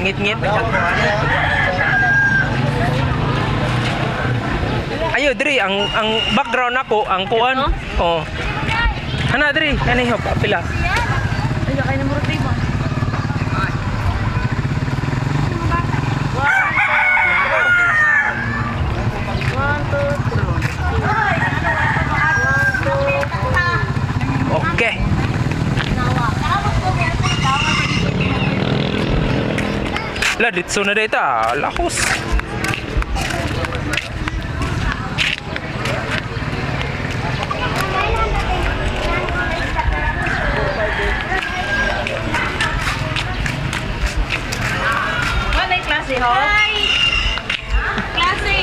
Pangit-ngit. Ayo diri ang background nako ang kuan. Oh. Hana diri, kani hop pila. Ay, kaya na murot ba? Okay. La ditso na data, lahos. Wala yung klase, ho? Hi! Klase!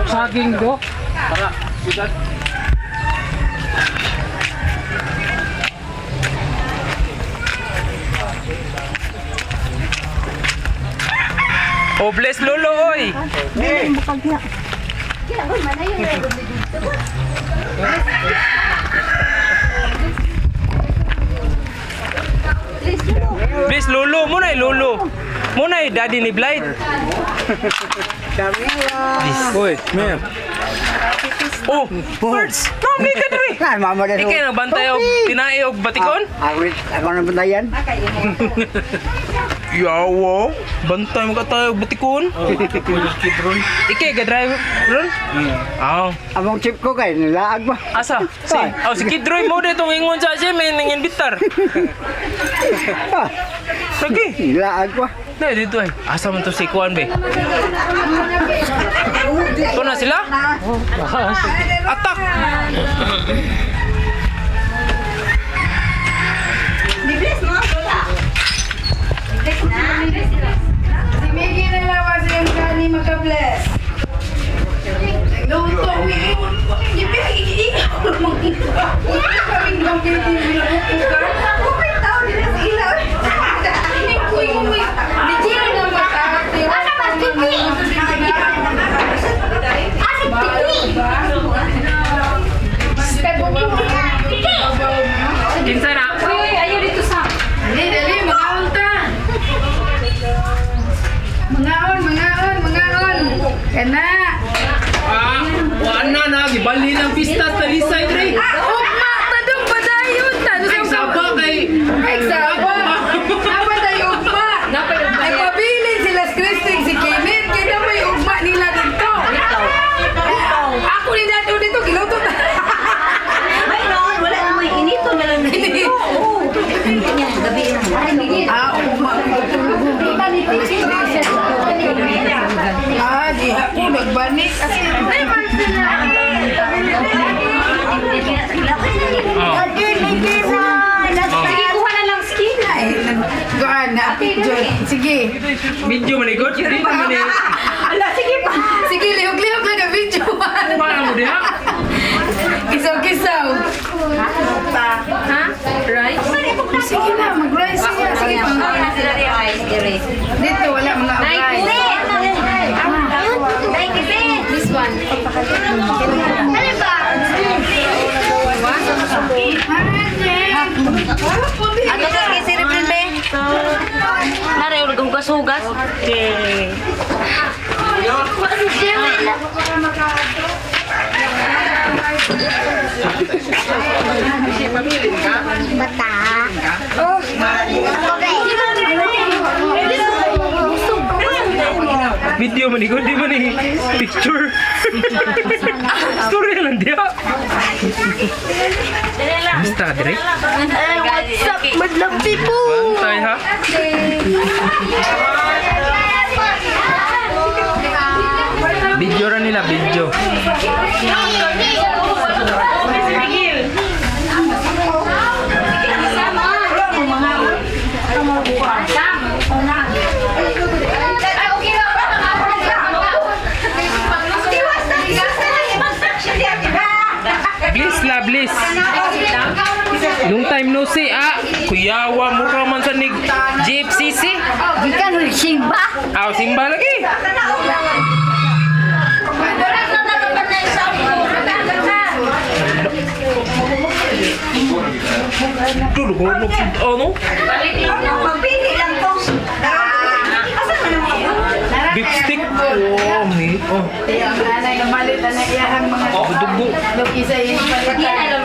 Saging do. Oh, bless lolo oy. Bless lolo mo na lolo. Mo na daddy ni Blight. Uy, ma'am. Oh, birds. Nami ka diri. Ay, mama na Ikay nagbantay og tinae og batikon? Ako, ako na bantayan. Yawo, bantay mo ka tayo og batikon. Ikay ga drive ron? Ah. Among chip ko kay nilaag ba? Asa? Si, oh, si Kid Roy mo dito ingon sa siya may nangin bitar. Lagi. Nilaag ba? Na dito ay. Asa man to si Kuan be? Ito na sila? Attack! Si Miggy na lawas yung kani makabless. Nagluto, Miggy. Kaming gambiti, binubukan. Kumay tao nila sa ilaw. Kuy mo may... Di ko na mataate. Asa ba, Titi? Asa, Titi? Kinsa na? Uy, ayaw dito sa... Dali, dali, mangaon ta. Mangaon, mangaon, mangaon. Kana. Ah, wala na gibali ng pista sa Talisay dre. Ugma, tadong padayon ta. Ay saba kay Ay, saba. Dapat ay ugma. Ay, pabilin sila si Christine, si Kenneth. Kaya may ugma nila dito. Ako ni Dato dito, giluto ta. Ay, no, wala na may inito na lang dito. Oo. Gabi na. Ah, ugma. Alas 3. Ah, diha ko, nagbanik. Kasi, ay, man sila. Oh. Sige, kuha na lang skin. Ay, nagkuhan na, picture. Sige. Video man ikot. Dito man ni. Ala, sige pa. Sige, lihok-lihok lang ang video. Kuha mo diha. Kisaw-kisaw. Ha? Rice? Sige na, mag-rice siya. Sige, Okay na sila rin. Ay, sige. Dito, wala mga rice. This one. Ano ba? Ato ka kay si Riplin be? Nare, hugas-hugas. Okay. Bata. Video man ikot, di man ni picture. Story lang diha. Basta dire. What's up, madlang people? Bantay ha. Video ra nila, video. Bliss. Long time no see, ah. Kuyawa, mura man sa nig GFCC. Gikan simba. Aw, simba lagi. Dulo, ano, ano? Magpili lang to. Asa man ang mga Beef stick. Oh, may, oh. Anay, namalit na iyahang mga Dugo. Lukisa yung palitan.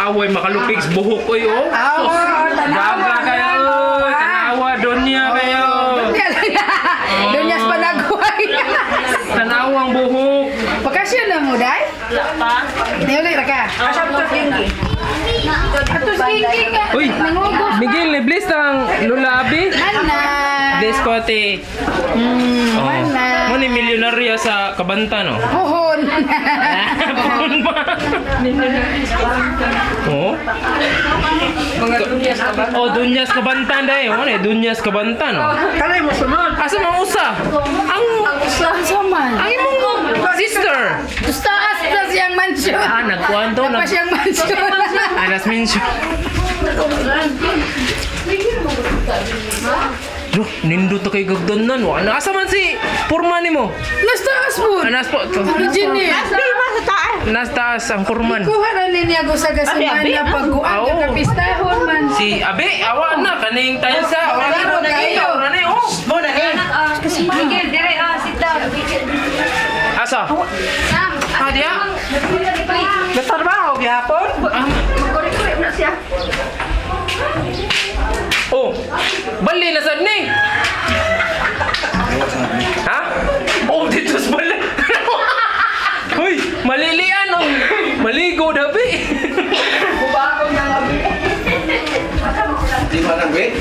Away, makalupig buhok, oy, oh. Awa, tanawa. Gaga kayo, oy. Tanawa, donya kayo. Dunyas Panagway. Tanawa ang buhok. Bakasyon na mo, day? Di ulit ra ka. Asa mo kingi? Ato kingi ka. Uy, Nangugos. Miguel, ni-bless ang Lola Abi. Mana. Bless ko, ate. Oh. Mana. Mo ni milyonaryo sa Kabanta, no? Puhon. Puhon ba? Oo. Mga dunyas ka ba? Oh, Dunyas Kabantan dai. Oh, ni Dunyas Kabantan, oh. Kanay mo sunod. Asa mang usa? Ang Asa man? ang imong sister. Taas na siyang mansyon. Ah, nagkuan to. Nagpa Nag siyang mansyon. ah, nas mention. Duh, nindot na kay gagdanan. Wa na asa man si purman nimo? Nas taas po. Ah, nas po. Engineer. Nas taas ang purman. Kuha na niya ko sa kasimana pagkuan Oo. ka kapistahon man. Si Abe, awa na kaning tayo sa awa na Kayo, kayo. na ni oh. Miguel, dire, ah, sit down. Asa? Ah, diya. Natrabaho gihapon. Magkore-kore na siya. Oh, bali na sad ni. Ha? Oh, dito sa bali. Hoy, malilian oh. Maligo dabi. Di ba nang wait?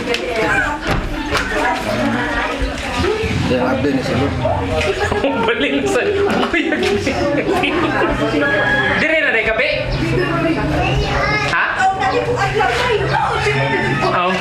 Update na sila. Oh, bali na sad. Dire na day kape. Ha? Oh.